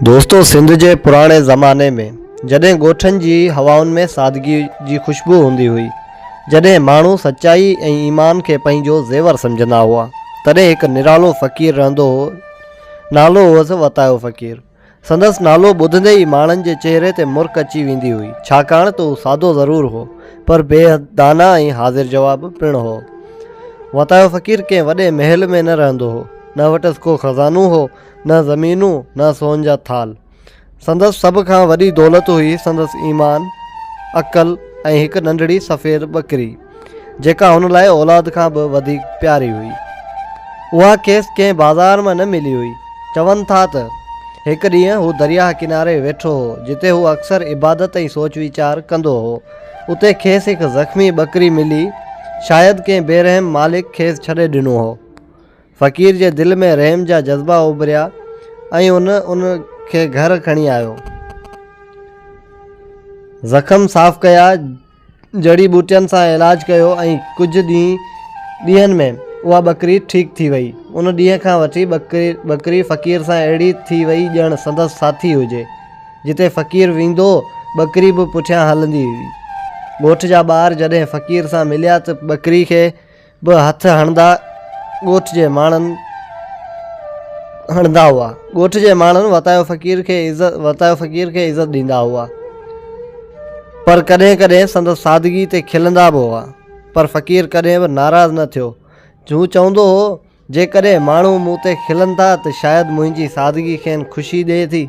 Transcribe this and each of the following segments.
دوستو سنڌ جي پراڻي زماني ۾ جڏهن ڳوٺن جي هوائن ۾ سادگي جي خوشبو هوندي هئي، جڏهن ماڻهو سچائي ۽ ايمان کي پنهنجو زيور سمجهندا هئا، تڏهن هڪ نرالو فقير رهندو هو، نالو هئس وتايو فقير. سندس نالو ٻڌندي ئي ماڻهن جي چهري تي مرڪ اچي ويندي هئي، ڇاڪاڻ ته هو سادو ضرور هو، پر بيحد دانا ۽ حاضر جواب پڻ هو. وتايو فقير ڪنهن وڏي محل ۾ نه رهندو هو، نه وٽس ڪو خزانو هو، نه زمينون، نه سون جا ٿال. سندس سڀ کان وڏي دولت هئي سندس ايمان، عقل ۽ هڪ ننڍڙي سفيد ٻڪري، جيڪا هن لاء اولاد کان به وڌيڪ پياري هئي. اها کيس ڪنهن بازار مان نه ملي هئي. چون ٿا ته، هڪ ڏينهن هو درياهه ڪناري ويٺو هو، جتي هو اڪثر عبادت ۽ سوچ ويچار ڪندو هو. اتي کيس هڪ زخمي ٻڪري ملي، شايد ڪنهن بي رحم مالڪ کيس ڇڏي ڏنو هو. فقير جي دل ۾ رحم جا جذبا اڀريا ۽ هن ان کي گهر کڻي آيو. زخم صاف ڪيا، جڙي ٻوٽين سان علاج ڪيو ۽ ڪجهه ڏينهن ۾ اها ٻڪري ٺيڪ ٿي وئي. ان ڏينهن کان وٺي ٻڪري فقير سان اهڙي ٿي وئي ڄڻ سندس ساٿي هجي. جتي فقير ويندو، ٻڪري به پٺيان هلندي هئي. ڳوٺ جا ٻار جڏهن فقير سان مليا ته ٻڪري کي به هٿ هڻندا ڳوٺ جي ماڻهن هڻندا هئا. ڳوٺ جي ماڻهن وتايو فقير کي عزت وتايو فقير کي عزت ڏيندا هئا. پر ڪڏهن ڪڏهن سندس سادگي تي کلندا به هئا. پر فقير ڪڏهن به ناراض نه ٿيو. هو چوندو هو جيڪڏهن ماڻهو مون تي کلن ٿا ته شايد منهنجي سادگي کين خوشي ڏئي ٿي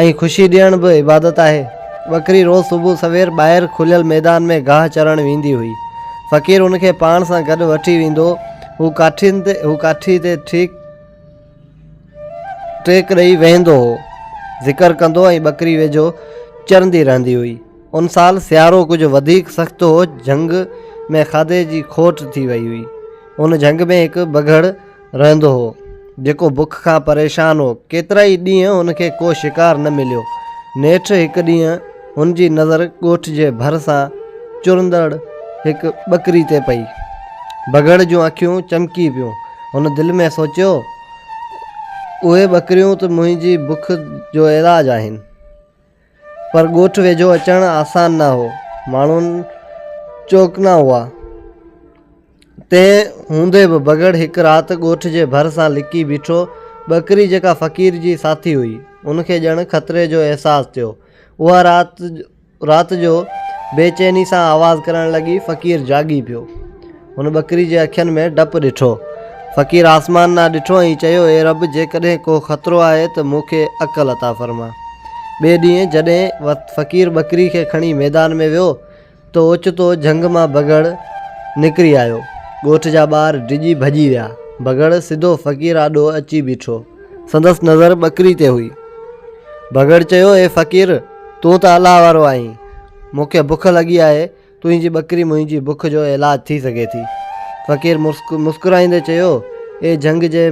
۽ خوشي ڏيڻ به عبادت آهي. ٻڪري روز صبح سوير ٻاهر کليل ميدان ۾ گاهه چرڻ ويندي هئي. فقير ان کي پاڻ سان گڏ وٺي ويندو. هو ڪاٺين تي هو ڪاٺي تي ٺيڪ ٽيڪ ڏئي ويهندو هو. ذڪر ڪندو ۽ ٻڪري ويجهو چرندي رهندي هئي. ان سال سيارو ڪجهه وڌيڪ سخت هو. جهنگ ۾ کاڌي جي کوٽ ٿي وئي هئي. ان جهنگ ۾ هڪ بگهڙ رهندو هو، جيڪو بک کان پريشان هو. ڪيترائي ڏينهن هن کي ڪو شڪار نه مليو. نيٺ هڪ ڏينهن هن جي نظر ڳوٺ جي ڀر سان چرندڙ هڪ ٻڪري تي پئي. بگهڙ جون اکيون چمڪي پيون. هن دل ۾ سوچيو، اهي ٻڪريون ته منهنجي بک جو علاج آهن. پر ڳوٺ ويجهو اچڻ آسان نه هو. ماڻهو چوڪنا هئا. تنهن هوندي به بگهڙ هڪ رات ڳوٺ جي ڀر سان لڪي بيٺو. ٻڪري جيڪا فقير جي ساٿي هئي، ان کي ڄڻ خطري جو احساس ٿيو. اها رات رات جو بي چيني سان آواز ڪرڻ لڳي. فقير جاڳي پيو. هن ٻڪري جي اکين ۾ ڊپ ڏٺو. فقير آسمان ڏانهن ڏٺو ۽ چيو، اي رب! جيڪڏهن ڪو خطرو آهي ته مون کي عقل عطا فرما. ٻئي ڏينهن جڏهن فقير ٻڪري کي کڻي ميدان ۾ ويو ته اوچتو جهنگ مان بگهڙ نڪري آيو. ڳوٺ جا ٻار ڊڄي ڀڄي ويا. بگهڙ سڌو فقير آڏو اچي بيٺو. سندس نظر ٻڪري تي هئي. بگهڙ چيو، اي فقير! تون ته الله وارو آهين. مون کي بک لڳي آهي. تنهنجي ٻڪري منهنجي بک جو علاج ٿي سگهي ٿي. فقير مسڪرائيندي چيو، اي جهنگ جي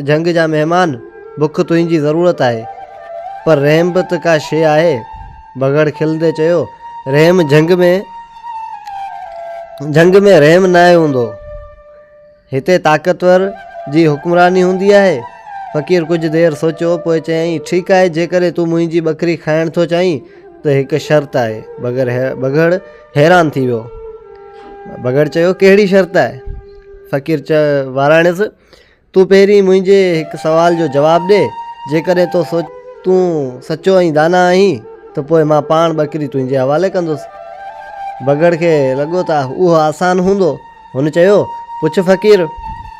جهنگ جا مهمان، بک تنهنجي ضرورت آهي، پر رحم به ته ڪا شيء آهي. بگهڙ کلندي چيو، رحم جهنگ ۾ جهنگ ۾ رحم ناهي هوندو. هتي طاقتور جي حڪمراني هوندي آهي. فقير ڪجهه دير سوچيو، پوء چيائين، ٺيڪ آهي، جيڪڏهن تون منهنجي ٻڪري کائڻ ٿو چاهين ته هڪ شرط آهي. بگهڙ حيران ٿي ويو. بگهڙ چيو، ڪهڙي شرط آهي؟ فقير وراڻيس، تون پهرين منهنجي هڪ سوال جو جواب ڏي، جيڪڏهن تون سچو ۽ دانا آهين ته پوء مان پاڻ ٻڪري تنهنجي حوالي ڪندس. بگهڙ کي لڳو ته اهو آسان هوندو. هن چيو، پڇ فقير!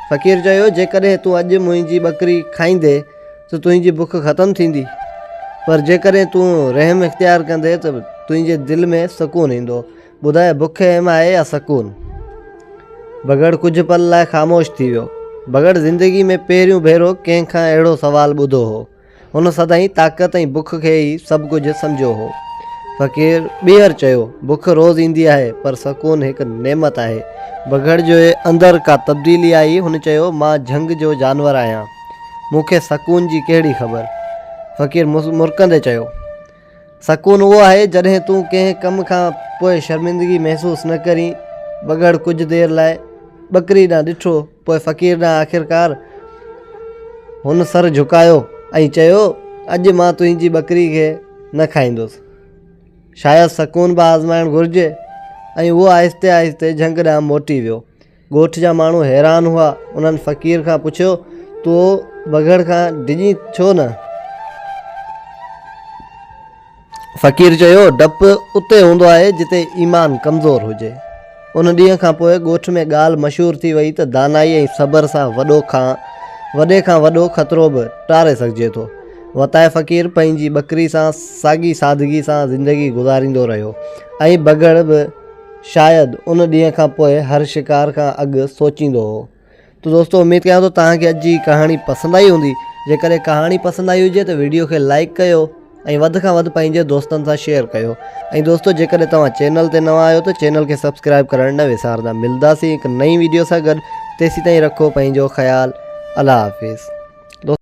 فقير چيو، جيڪڏهن تون اڄ منهنجي ٻڪري کائيندين ته تنهنجي بک ختم ٿيندي، پر جيڪڏهن تون رحم اختيار ڪندين ته تنهنجي دل ۾ سڪون ايندو. ٻڌاء بک اهم آهي يا سڪون؟ بگهڙ ڪجهه پل لاء خاموش ٿي ويو. بگهڙ زندگي ۾ پهريون ڀيرو ڪنهن کان اهڙو سوال ٻڌو هو. هن سدائين طاقت ۽ بک کي ئي سڀ ڪجهه سمجهيو هو. فقير ٻيهر چيو، بک روز ايندي آهي، پر سڪون هڪ نعمت آهي. بگهڙ جي اندر ڪا تبديلي آئي، هن چيو، مان جهنگ جو جانور آهيان، مون کي سڪون جي ڪهڙي خبر؟ فقير مرڪندي چيو، سڪون اهو آهي، جڏهن تون ڪنهن ڪم کان پوء شرمندگي محسوس نه ڪرين. بگهڙ ڪجهه دير لاء ٻڪري ڏانهن ڏٺو. پوء فقير ڏانهن آخرڪار هن سر جهڪايو ۽ چيو، اڄ مان تنهنجي ٻڪري کي نه کائيندس. شايد سڪون به آزمائڻ گهرجي. ۽ اهو آهستي آهستي جهنگ ڏانهن موٽي ويو. ڳوٺ جا ماڻهو حيران هئا. انهن فقير کان پڇيو، تون بگهڙ کان ڊڄين ڇو نه؟ فقير چيو، ڊپ اتي هوندو آهي جتي ايمان ڪمزور هجي. ان ڏينهن کان پوء ڳوٺ ۾ ڳالهه مشهور ٿي وئي ته دانائي ۽ صبر سان وڏو کان وڏي کان وڏو خطرو به ٽاري سگهجي ٿو. وتائي فقير پنهنجي ٻڪري سان ساڳي سادگي سان زندگي گذاريندو رهيو ۽ بگهڙ به شايد ان ڏينهن کان پوء هر شڪار کان اڳ سوچيندو هو. ته دوستو اميد ڪيان ٿو توهان کي اڄ جي ڪهاڻي پسند آئي هوندي جيڪڏهن ڪهاڻي پسند آئي هجي ته ويڊيو کي لائڪ ڪيو ۽ وڌ کان وڌ پنهنجي دوستن سان شيئر ڪيو ۽ دوستو جيڪڏهن توهان چينل تي نوان آهيو ته چينل کي سبسڪرائب ڪرڻ نه وسارندا ملداسين هڪ نئين ويڊيو سان گڏ تيسين تائين رکو پنهنجو خيال الله حافظ.